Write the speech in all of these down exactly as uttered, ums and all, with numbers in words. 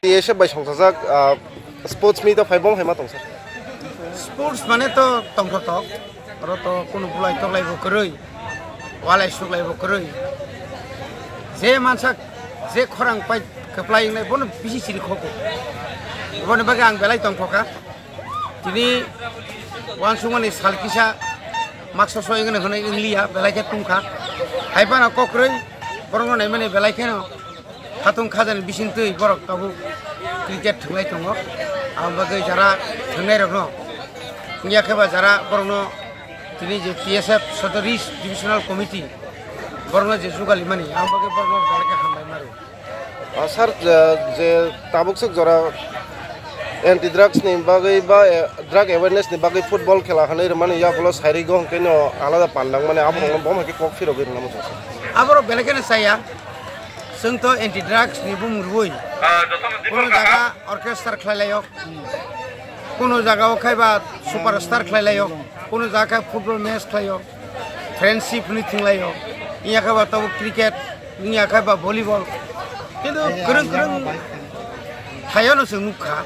T S F bai songchajak, ah, sports meet o phai bom hai ma tong sir? Sports mane to tongthotok, oro to kunu bulai toklai bo kwrwi, walai suklai bo kwrwi. Je mansa, je khorang pai kwplai wngnai bono bisi siri khogo. Boni bagwi ang belai tongthokha. Tini wansukmani sal kisa maksa soi wngkha hwnwi wngliya, belai khe tungkha. Hai phano kokrwi borokno naimani belai kheno khatung khajani bisingtwi borok tabuk cricket thwnglai tongo. Aboni bagwi jara thwngnairokno wngya khe ba jara borokno tini je T S F Sodor East Divisional Committee borokno je jugalimani aboni bagwi borokno belai khe hambai mano. Ah, sir, je, je tabuk swk jora anti drugs ni bagwi ba, eh, drug awareness ni bagwi football khela hwnwi rwmani yagulo sairigo hwnkhe no alada pandang mani abo rokno bo hai khe kok phirogwi rwna muchung sir. Aborok belai kheno chaya, chwng to anti drugs ni bumung rwui kuno jaga orchestra khlai laio, kuno jaga o khai ba superstar khlai laio, kuno jaga khai football match khlaio. Friendship hwnwi thwnglaio, wngya khe ba tabuk cricket, wngya khe ba volleyball. Kintu kwrwng kwrwng thaio no chwng nukha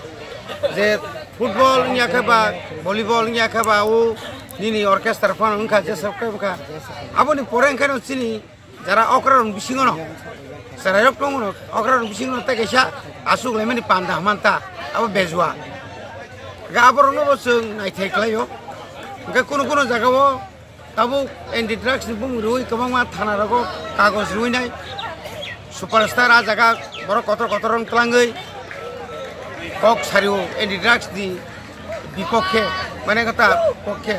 je football wngya khe ba volleyball wngya khe ba o nini orchestra phano wngkha, jesok khe wngkha. Aboni pore wngkhe no chini jara okrarokni bisingo no chwrairok tongo no, okrarokni bisingo no tei kaisa aswk laimani panda hwnmanta abo bejua. Hwnkhe aborokno bo chwng naithai khlaio. Hwnkhe kunu kunu jagao tabuk anti drugs ni bumung rwui kwbangma thana rogo kagoj rwui nai. Superstar ah jaga borok kotor kotor rong twlangwi kok sario anti drugs ni bipokhe, mane kata pokhe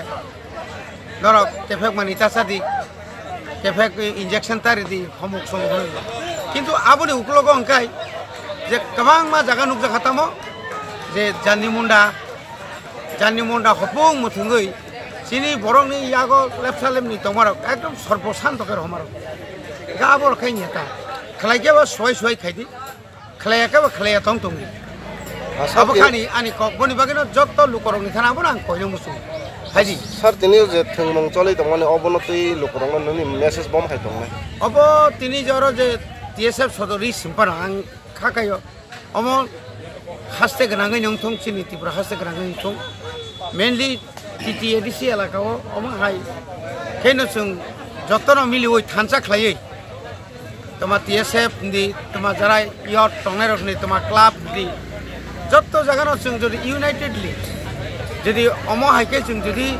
norok kephek mani chasa di, kephek injection tari di, homok somok hwnwi. Kintu aboni uklogo hwnkhe je kwbangma jaga nukjakha tamo je jani munda Jani munda hopung muthungwi chini borokni yago lepsa lepni tongmarok ekdom sorbo santo khe rohomarok. Ga aborok khai neta. Khlai khe bo suai suai khai di. Khlai ya khe bo khlai ya tong tong di. Abo khani ani kok boni bagwi no jotto lukorokni thana abono ang koino muchung. Hai di. Sir, tini je thwngmung choli tongmani obono twi lukorokno nini message bom hai tongnai? Obo tini je oro je T S F sodori simpano ang kha kaio. Omo haste gwnangwi wngthung, chini Tripura haste gwnangwi wngthung. Mainly T T A D C elaka o omo hai kheno chwng jotono miliwi thansa khlaiwi, toma T S F hwndi, toma jara youth tongnairok hwndi, toma club hwndi, jotto jagano chwng jodi unitedly jodi omo hai khe chwng jodi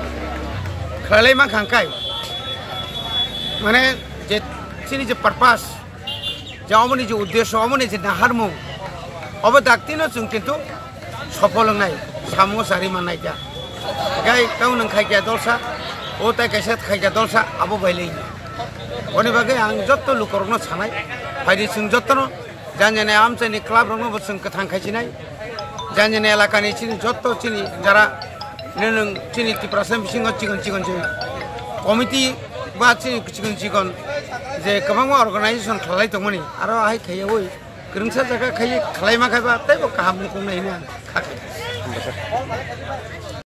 khlailai mankha hwnkhe, mane je chini je purpose, je omoni je uddesho, omoni je naharmung, obo daktino chwng kintu sopol wngnai, samungo chari mannai kha. Gai tamo nwng khaikya dolsa, o tai kaisa khaikya dolsa, abo bailai. Boni bagwi ang jotto lukorokno sanai, phaidi chwng jottono jani jani amchaini club rokno bo chwng kwthang khaisinai. Jani jani elakani chini jotto chini jara nwng chini Tiprasa bisingo chikon chikon je committee ba chini chikon chikon je kwbangma organization khlai tongmani aro hai khaiwi kwrwngsa jaga khai khlai ma khai ba teibo kaham wngkuknai hwnwi ang kha khai.